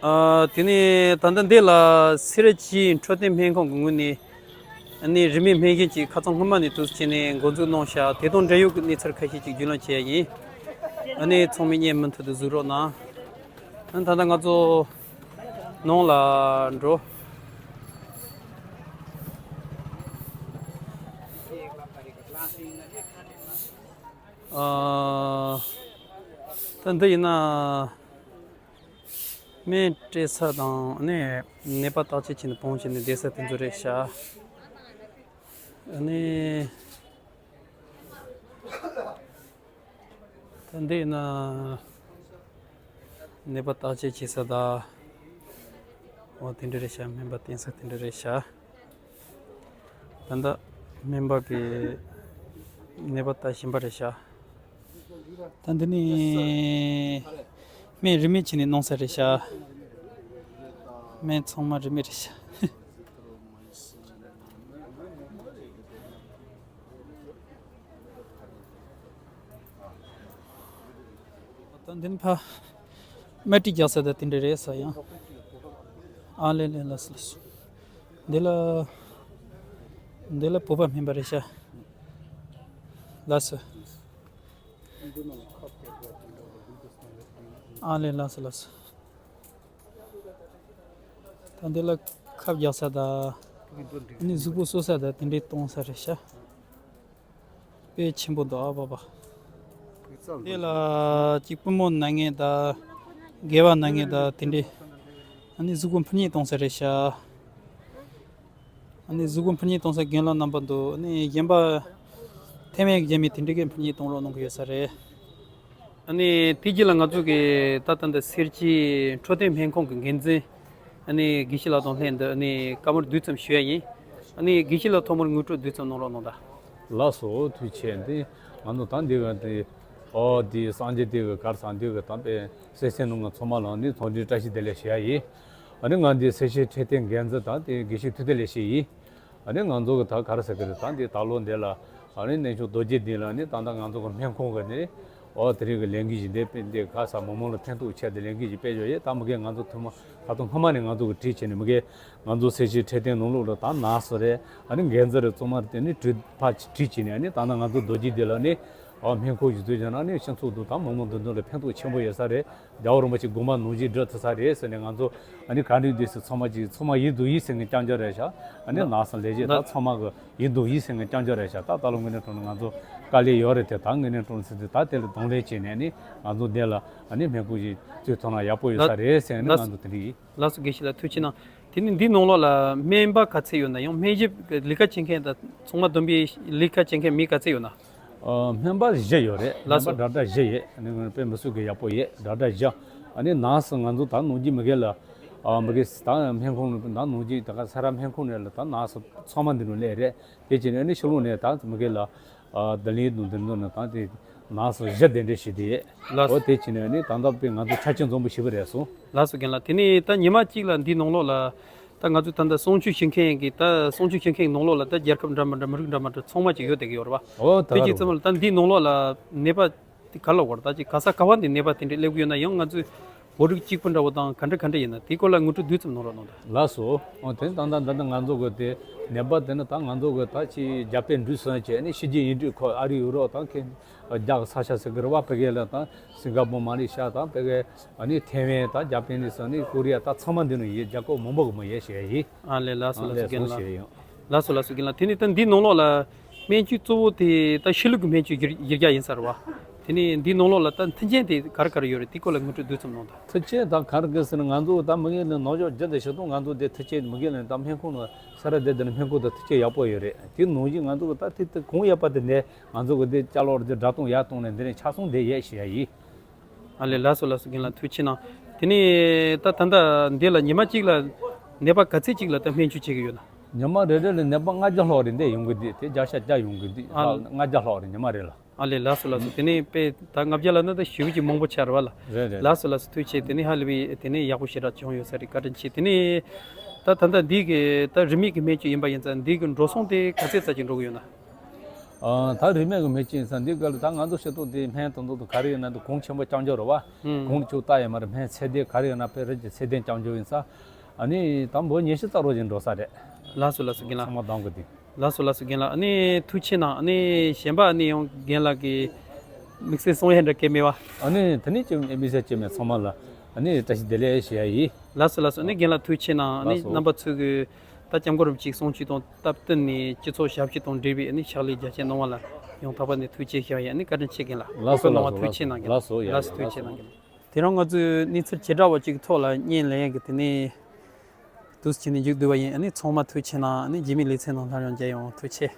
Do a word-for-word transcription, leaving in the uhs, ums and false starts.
ཨ། དེ་ནས་ད་ལྟ་འདི་ལ་སེར་བྱེས་འཕྲོད་བསྟེན་སྨན་ཁང་གི་ངོས་ནས་ཨ་ནི་རིན་མེད་སྨན་ཞབས་ཅིག་ཁ་སང་སྔོན་མ་ནས་དུས་བྱས་ནས་འགོ་འཛུགས་གནང་ཤག་དེ་དང་འབྲེལ་ཡོད་ཀྱི་གནས་ཚུལ་ཁ་ཤས་ཅིག་རྒྱུས་ལོན་བྱེད་ཡ་ཡིན། ཨ་ནི་ཚང་མས་བརྙན་མུ་མཐུད་དུ་གཟིགས་རོགས་གནང་། ཨ། ད་ལྟ་ང་ཚོ་ནང་ལ་འགྲོ། ཨ། ད་འདི་ཡིན་ན། སྨན་སྤྲད་ས་དང་ནི་ནད་པ་བརྟག་དཔྱད་བྱས་ནས་བང་བྱས་ནས་བསྡད་ས་དེ་ཚོ་རེད་ཤག་ཨ་ནི་ད་འདི་ཡིན་ན་ནད་པ་བརྟག་དཔྱད་བྱེད་ས་དང་། འོ་དེ་འདྲ་རེད་ཤག་སྨན་པ་བསྟེན་ས་དེ་འདྲ་རེད་ཤག་ད་ལྟ་སྨན་པ་གིས་ནད་པ་ལྟ་བཞིན་པ་རེད་ཤག་ད་འདི་ནི་སྨན་རིན་མེད་བྱས་ནས་གནང་ས་རེད་ཤག་སྨན་ཚང་མ་རིན་མེད་རེད་ཤག་ད་འདི་ནི་ཕ་སྨན་སྤྲད་རྒྱག་ས་ད་དེ་འདྲ་རེད་ས་ཡང་། ཨ་ལེ་ལེ། ལགས་སོ་ལགས་སོ། འདི་ལ་འདི་ལ་བོད་པ་སྨན་པ་རེད་ཤག་ལགས་སོ། ཨ་ལེ། ལགས་སོ་ལགས་སོ། ད་འདི་ལ་ཁབ་རྒྱག་ས་ད། ཨ་ནི་གཟུགས་པོ་གསོ་ས་ད་དེ་འདྲའི་གཏོང་ས་རེད་ཤག་དཔེ་ཆེན་པོ་འདུག་ཨ་པ་པ། དེ་ལ་གཅིག་པུས་མོ་ན་མཁན་དང་། སྒལ་པ་ན་མཁན་དང་དེ་འདྲའི། ཨ་ནི་གཟུགས་པོ་འཕུར་མཉེ་གཏོང་ས་རེད་ཤག་ཨ་ནི་གཟུགས་པོ་འཕུར་མཉེ་གཏོང་ས་རྒན་ལགས་རྣམ་པ་འདུག་ཨ་ནི་གཞན་པ་ཐེ་མེད་རྒྱ་མི་དེ་འདྲའི་གི་འཕུར་མཉེ་གཏོང་རོགས་གནང་གི་ཡོད་ས་རེད། ཨ་ནི་དེ་རྗེས་ལ་ང་ཚོ་གི་ད་ལྟ་འདི་སེར་བྱེས་འཕྲོད་བསྟེན་སྨན་ཁང་གི་འགན་འཛིན། ཨ་ནི་དགེ་བཤེས་ལགས་དང་ལྷན་དུ་ཨ་ནི་བཀའ་མོལ་བསྡུས་ཙམ་ཞུ་ཡ་ཡིན། ཨ་ནི་དགེ་བཤེས་ལགས་ཐོག་མར་ངོ་སྤྲོད་བསྡུས་ཙམ་གནང་རོགས་གནང་དང་། ལགས་སོ། ཐུགས་རྗེ་ཆེ། འདི་ང་ཚོ་ད་འདི་ག་དེ། ཨོ་འདི་སངས་རྒྱས་འདི་གི་གར་སང་འདི་གི་དམ་པའི་སེམས་ཅན་རྣམས་ཚང་མ་ལ་ནི་འཚམས་འདྲི་བཀྲ་ཤིས་བདེ་ལེགས་ཞུ་ཡ་ཡིན། ཨ་ནི་ང་འདི་སེར་བྱེས་འཕྲོད་བསྟེན་འགན་འཛིན་དང་དེ་དགེ་བཤེས་ཐུབ་བསྟན་ལེགས་བཤད་ཡིན། ཨ་ནི་ང་ཚོ་གི་ད་ག་རེ་ཟེར་གི་རེད། ད་འདི་ད་ལོ་འདི་ལ་ཨ་ནི་གནས་མཆོག་རྡོ་རྗེ་གདན་ལ་ནི་ད་ལྟ་ང་ཚོ་གི་སྨན་ཁང་གི་ནི་ཨོ་དེ་རིང་གི་ལས་འགུལ་ཞིག་འདི་དཔེ་འདི་ག་ས་མི་མང་ལ་ཕན་ཐོགས་ཆེ་འདི་ལས་འགུལ་ཞིག་སྤེལ་ཡོད་ཡེ། ད་མི་རྒན་ང་ཚོ་ཐུན་མོང་ད་དུང་སྔོན་མ་ནས་ང་ཚོ་གི་བྲིས་བྱས་ནས་མི་རྒན་ང་ཚོ་སེར་བྱེས་འཕྲོད་བསྟེན་ནང་ལོགས་ལ་ད་ནར་སི་རེད། ཨ་ནི་འགན་འཛིན་རེད། ཚང་མ་རེད། དེ་ནི་བྲིས་ཕ་བྲིས་བྱས་ནས་ཨ་ནི་ད་ལྟ་ང་ཚོ་རྡོ་རྗེ་གདན་ལ་ནི་ཨོ་སྨན་ཁང་ཞིག་བཙུགས་བྱས་ན་ནི་སྤྱི་ཚོགས་འདུ་དང་མི་མང་འདུ་འདུ་ལ་ཕན་ཐོགས་ཆེན་པོ་ཡོད་ས་རེད། རྒྱལ་བ་རིན་པོ་ཆེ་དགོངས་པ་ནང་བཞིན་འགྲུབ་ཐུབ་ས་རེད་ཟེར་ནས་ང་ཚོ་ཨ་ནི་ག་འདྲ་འདུག་ཟེར་ཚང་མ་ཅིག་ཚང་མ་ཡིད་དུ་ཡིད་སེང་གི་རྐྱང་རྐྱང་རེད་ཤག་ཨ་ནི་ན་ནར་སི་ལས་བྱེད་ད་ཚང་མ་གི་ཡིད་དུ་ཡིད་སེང་གི་རྐྱང་རྐྱང་རེད་ཤག་ད་ད་ལོ་དངོས་གནས་དྲང་གནས་ང་ཚོ་དཀའ་ལས་ཡོད་རེད་དེ། ད་དངོས་གནས་དྲང་གནས་ཟེར་དུས་ད་དེ་ལ་གདོང་ལེན་བྱས་ནས་ནི་ང་ཚོ་འདི་ལ་ཨ་ནི་སྨན་ཁང་ཞིག་བཙུགས་ཐུབ་ན་ཡག་པོ་ཡོད་ས་རེད་ཟེར་ནས་ང་ཚོ་དེ་འདྲ་ཡིན། ལགས་སོ། དགེ་བཤེས་ལགས་ཐུགས་རྗེ་གནང་། དེ་ནི་འདིའི་ནང་ལོགས་ལ་སྨན་པ་ག་ཚད་ཡོད་ན། ཡང་སྨན་ཞབས་ཀྱི་ལས་ཀ་བྱེད་མཁན་དང་ཚང་མ་བསྡོམས་པའི་ལས་ཀ་བྱེད་མཁན་མི་ག་ཚད་ཡོད་ན། ཨ། སྨན་པ་བཞི་ཡོད་རེད། ལགས་སོ། སྨན་པ་ཌོག་ཊར་བཞི་ཡོད། ཨ་ནི་དཔེ་མི་སྲིད་གི་ཡག་པོ་ཡོད། ཌོག་ཊར་བཞི། ཨ་ནི་ནར་སི་ང་ཚོ་ད་ནང་རྒྱུན་མི་སྒེར་ལ། ཨ། མི་སྒེར་ད་སྨན་ཁང་ནང་ནང་རྒྱུན་ད་ག་ས་ར་སྨན་ཁང་ནས་ལ་ད་ནར་སི་ཚང་མ་འདི་ནང་སླེབས་རེད། དེ་བྱས་ནས་ཨ་ནི་ཕྱི་ལོགས་ནས་ད་མི་སྒེར་ལ། ཨ། བདེ་ལེགས་དང་འདི་ཚོ་ནས་ད་དེ་ནར་སི་བཞི་གདན་འདྲེན་བྱས་ཏེ། ལགས་སོ། འོ་དེ་བྱས་ནས་ཨ་ནི་ད་ལྟ་དཔེ་ང་ཚོ་ཆ་རྐྱེན་འཛོམས་པོ་ཞེ་པོ་རེད་སོང་། ལགས་སོ། རྒན་ལགས། དེ་ནས་ད་ཉི་མ་གཅིག་ལ་འདིའི་ནང་ལོགས་ལ། ད་ང་ཚོ་ད་ལྟ་གསང་སྤྱོད་བྱེད་མཁན་གྱི་ད་གསང་སྤྱོད་བྱེད་མཁན་གྱི་ནང་ལོགས་ལ་ད་རྒྱལ་ཁབ་འདྲ་མི་འདྲ་མི་རིགས་འདྲ་མི་འདྲ་ཚང་མ་ཅིག་ཡོད་བསྡད་ཀྱི་ཡོད་རེད་པ། འོ་ད་དེ་ག་རེད། ཙམ་ལ་ད་འདིའི་ནང་ལོགས་ལ་ནད་པ་དེ་ག་ལ་བར་ད་ཅིག་ག་ས་ག་བ་ནས་ནད་པ་དེ་འདྲ་སླེབས་ཀྱི་ཡོད་ན། ཡང་ང་ཚོའི་བོད་རིགས་གཅིག་པུ་འདྲ་བོ་དང་ག་འདྲ་ག་འདྲ་ཡིན་ན་དེའི་སྐོར་ལ་ངོ་སྤྲོད་བསྡུས་ཙམ་གནང་རོགས་གནང་དང་། ལགས་སོ། འོ་དེ་ད་ལྟ་ད་ལྟ་ང་ཚོ་གི་དེ་ནད་པ་དེ་ནི་ད་ང་ཚོ་གི་ད་ཅིག་རྒྱ་བལ་འབྲུག་གསུམ་བྱས་ནས་ཕྱི་རྒྱལ་ཡིན་དུས་ཁོ་ཨ་རི་ཡུ་རོབ་དང་ཁེ་རྒྱ་གི་ས་ཆ་ཟེར་གི་རེད་པ། ཕ་གི་ལ་དང་སིང་ག་པོར་མ་ལེ་ཤ་དང་ཕ་གི་ཨ་ནི་ཐེ་ཝན་དང་ཇ་པ་ནི་སི་ཨ་ནི་ཀོ་རི་ཡ་ད་ཚང་མ་འདི་ནང་ཡོད། རྒྱལ་ཁབ་མང་པོ་གི་མི་ཡོད་ཞེས་ཡིན། ཨ་ལས། ལགས་སོ། ཨ་ལགས་སོ། ལས་རྒན་ལགས། ཞེས་ཡིན། ལགས་སོ། ལགས་སོ། རྒན་ལགས། དེ་ནི་ད་འདིའི་ནང་ལོགས་ལ་སྨན་བཅོས་གཙོ་བོ་དེ་ད་ཕྱི་ལུགས་ཀྱི་སྨན་བཅོས་གཞི་གཞི་རྒྱ་ཡིན་ས་རེད་པ། དེ་ནི་འདིའི་ནང་ལོགས་ལ་ད་མཐུན་རྐྱེན་དེ་ག་རེ་ག་རེ་ཡོད་རེད། དེའི་སྐོར་ལ་ངོ་སྤྲོད་བསྡུས་ཙམ་གནང་དང་། མཐུན་རྐྱེན་ད་ག་རེ་གི་ཟེར་ན་ང་ཚོ་ད་མི་སྒེར་ནས་ནང་ཆོས་བརྒྱུད་དེ་བྱེད་དུས་ང་ཚོ་དེ་མཐུན་རྐྱེན་མི་སྒེར་ནས་ད་སྨན་ཁང་ནང་ས་ར་དེ་དེ་ནས་སྨན་ཁང་དེ་མཐུན་རྐྱེན་ཡག་པོ་ཡོད་རེད། དེ་ནང་བཞིན་ང་ཚོ་གི་ད་དེ་དེ་གང་ཡོད་པ་དེ་ནས་ང་ཚོ་གི་དེ་ཅ་ལག་དེ་སྒྲ་གཏོང་ཡར་གཏོང་ནས་འདི་ནས་ཆ་ཚང་དེ་ཡོད་ཞེས་ཡིན། ཨ་ལས། ལགས་སོ། ལགས་སོ། རྒན་ལགས་ཐུགས་རྗེ་གནང་། དེ་ནས་ད་ད་ལྟ་འདི་ལ་ཉི་མ་གཅིག་ལ་ནད་པ་ག་ཚད་ཅིག་ལ་ད་སྨན་བཅོས་བྱེད་ཀྱི་ཡོད་ན། ཉི་མ་རེ་རེ་ལ་ནད་པ་ལྔ་བརྒྱ་ལྷག་རེ་འདི་ཡོང་གི་འདུག་དེ་བརྒྱ་ཆ་བརྒྱ་ཡོང་གི་འདུག་ཨ་ལས། ལྔ་བརྒྱ་ལྷག་རེ་ཉི་མ་རེ་ལ། ཨ་ལས། ལགས་སོ། ལགས་སོ། དེ་ནས་དཔེ་ད་ལྔ་བརྒྱ་ལབ་ན་ད་ཞེ་པོ་ཅིག་མང་པོ་ཆགས་རེད་པ་ལགས། རེད་རེད། ལགས་སོ། ལགས་སོ། ཐུགས་རྗེ་ཆེ། དེ་ནས་ཧ་ལས་པའི་དེ་ནས་ཡག་པོ་ཞེ་དྲག་བྱུང་ཡོད་ས་རེད། བཀའ་དྲིན་ཆེ། དེ་ནས་ད་ད་ལྟ་འདི་གི་ད་རིན་མེད་ཀྱི་སྨན་བཅོས་ཡིན་པ་ཡིན་ཙང་འདི་གི་འགྲོ་སོང་དེ་ག་ཚད་ཙམ་ཅིག་འགྲོ་གི་ཡོད་ན། ཨ། ད་རིན་མེད་ཀྱི་མེ་ལྕེ་ཡིན་ས་འདི་ག་ལ། ད་ང་ཚོ་ཤེས་རྟོགས་འདི་སྨན་དང་དུ་དུ་ག་རེ་ཡོད་ན་འདི་གོང་ཆེན་པོ་རྐྱང་རྒྱུ་རེད་བ། ཧུམ། གོང་ལ་ཅུང་ལྟ་ཡོད་མ་རེད། སྨན་ཚད་ལྡན་ག་རེ་ཡོད་ན་དཔེ་རིན་གྱི་ཚད་ལྡན་རྐྱང་རྒྱུ་ཡིན་ས། ཨ་ནི་དང་པོ་ཉི་ཤུ་རྩ་རོགས་ཅིག་འགྲོ་ས་རེད། ལགས་སོ་ལགས་སོ་རྒན་ལགས། ཚང་མ་འདང་གི་འདི། ལགས་སོ་ལགས་སོ་རྒན་ལགས། ཨ་ནི་ཐུགས་ཆེ་གནང་། ཨ་ནི་གཞན་པ་ཨ་ནི་ཡང་རྒན་ལགས་ཀྱི་དམིགས་བསལ་གསུང་ཡ་འདྲ་གལ་མེད་བ། ཨ་ནི་དེ་ནི་ཅི་དམིགས་བསལ་ཅི་མེད། ཚང་མ་ལ་ཨ་ནི་བཀྲ་ཤིས་བདེ་ལེགས་ཞུ་ཡ་ཡིན། ལགས་སོ་ལགས་སོ། ཨ་ནི་རྒན་ལགས་ཐུགས་ཆེ་གནང་། ཨ་ནི་ལགས་སོ། རྣམ་པ་ཚོས་གི་ད་སྐྱབས་མགོན་རིན་པོ་ཆེའི་གསུང་ཆོས་དང་སྟབས་བསྟུན་ནས་སྤྱི་ཚོགས་ཞབས་ཕྱི་དང་འབྲེལ་བའི་ཨ་ནི་ཕྱག་ལས་རྒྱ་ཆེ་གནང་བ་ལ་ཡང་དག་པ་ནས་ཐུགས་རྗེ་ཆེ་ཞུ་ཡ་ཡིན། ཨ་ནི་བཀའ་དྲིན་ཆེ་རྒན་ལགས། ལགས་སོ། གནང་བ་ལགས་སོ། ཐུགས་ཆེ་གནང་རྒན་ལགས། ལགས་སོ། ཡ་ཡ། ལགས་སོ། ཐུགས་ཆེ་གནང་རྒན་ལགས། དེ་རིང་ང་ཚོས་གནས་ཚུལ་བྱེ་བྲག་པ་ཅིག་གི་ཐོག་ལ་བརྙན་ལེན་ཡག་གི་དེ་ནས་འདུག་སེ་བྱས་ནས་མཇུག་བསྡུ་བ་ཡིན། ཨ་ནི་ཚང་མ་ཐུགས་ཆེ་གནང་། ཨ་ནི་རྗེས་མའི་ལེ་ཚན་ནང་སླར་ཡང་མཇལ་ཡོང་། ཐུགས་ཆེ།